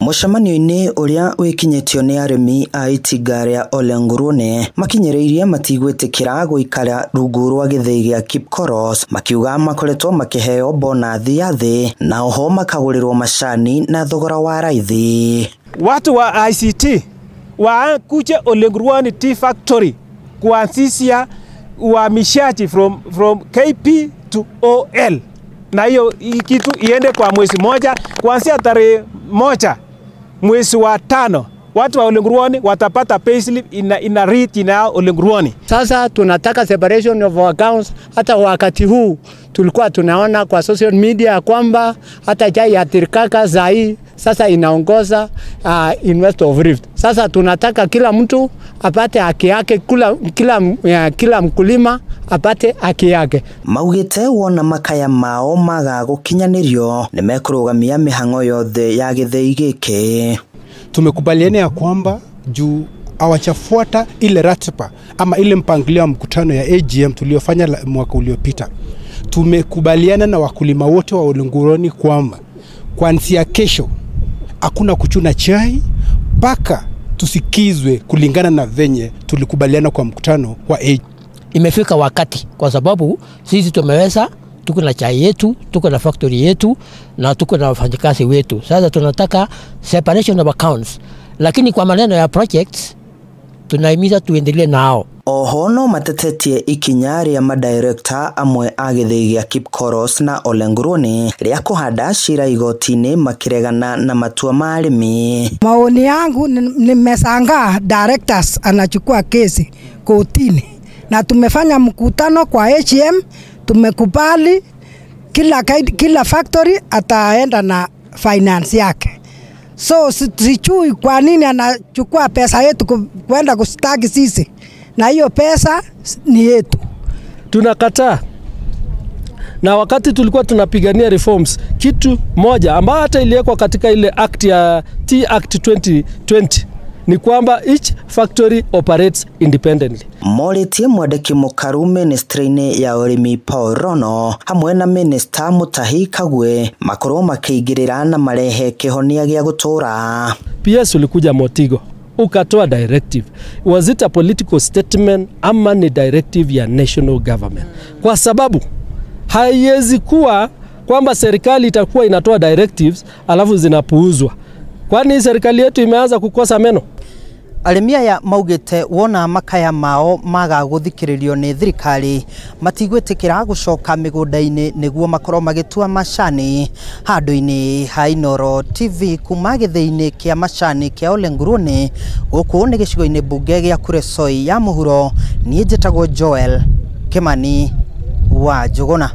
Mũcemanio-inĩ ũrĩa wĩkinyĩtio nĩ arĩmi a itinga rĩa Ole Ngurune makinyĩrĩirie matigwĩtĩkĩra gũikara rungu rwa gĩthĩi gĩa Kipkoros, makiuga makoretwo makĩheo bonathi ya thĩ na oho makagũrĩrwo macani na thogora wa raithi. Watu wa ICT wakuje Ole Ngurune Tea Factory kuanzisha uhamishaji from KP to OL, na hiyo kitu iende kwa mwezi moja, kuanzia tarehe 1 mwezi wa 5 watu wa Ole Ngurune watapata payslip ina read ina Ole Ngurune. Sasa tunataka separation of accounts. Hata wakati huu tulikuwa tunaona kwa social media kwamba hata chai ya Tirkaka zai sasa inaongoza in West of Rift. Sasa tunataka kila mtu apate haki yake, kila mkulima apate haki yake. Maugite wona makaya mao maga gukinyanirio ni mekurugamia mihango yothe ya githii giki. Tumekubaliana ya kwamba juu hawachafuata ile ratiba ama ile mpangilio wa mkutano ya AGM tuliofanya mwaka uliopita. Tumekubaliana na wakulima wote wa Ole Ngurune kwamba kuanzia kesho hakuna kuchuna chai mpaka tusikizwe kulingana na venye tulikubaliana kwa mkutano wa AGM. Imefika wakati kwa sababu sisi tumeweza, tuko na chai yetu, tuko na factory yetu na tuko na wafanyikazi wetu. Sasa tunataka separation of accounts, lakini kwa maneno ya projects tunahimiza tuendelee nao. Oho no matetetie ikinya rĩa madirekta amwe a gĩthĩi gĩa Kipkoros na Ole Ngurune rĩa kũhanda cira igoti-inĩ makiregana na matua ma arĩmi. Maoni yangu nimeshangaa directors anachukua kesi kotini, na tumefanya mkutano kwa HM, tumekubali kila factory ataenda na finance yake. So sijui kwa nini anachukua pesa yetu kwenda kustaki sisi, na hiyo pesa ni yetu. Tunakataa. Na wakati tulikuwa tunapigania reforms, kitu moja ambayo hata iliwekwa katika ile act ya Tea Act 2020 ni kwamba each factory operates independently. Moritie mwandĩki mũkaru ministry-inĩ ya ũrĩmi Paul Rono hamwe na minister Mutahi Kagwe makorwo makĩingĩrĩra na marehe kĩhonia gĩa gũtũra. PS ulikuja Motigo ukatoa directive. Was it a political statement ama ni directive ya national government? Kwa sababu haiwezi kuwa kwamba serikali itakuwa inatoa directives alafu zinapuuzwa. Kwani serikali yetu imeanza kukosa meno? Arĩmi aya maugĩte wona makaya mao maga gũthikĩrĩrio nĩ thirikari matigwĩtĩkĩra gũcoka mĩgũnda-inĩ nĩguo makorwo magĩtua macani. Handũ-inĩ ha Inooro TV kuma gĩthĩi-inĩ kĩa macani kĩa Ole Ngurune gũkũ nĩ gĩcigo-inĩ mbunge gĩa Kuresoi ya mũhuro, niĩ njĩtagwo Joel Kimani wa Njuguna.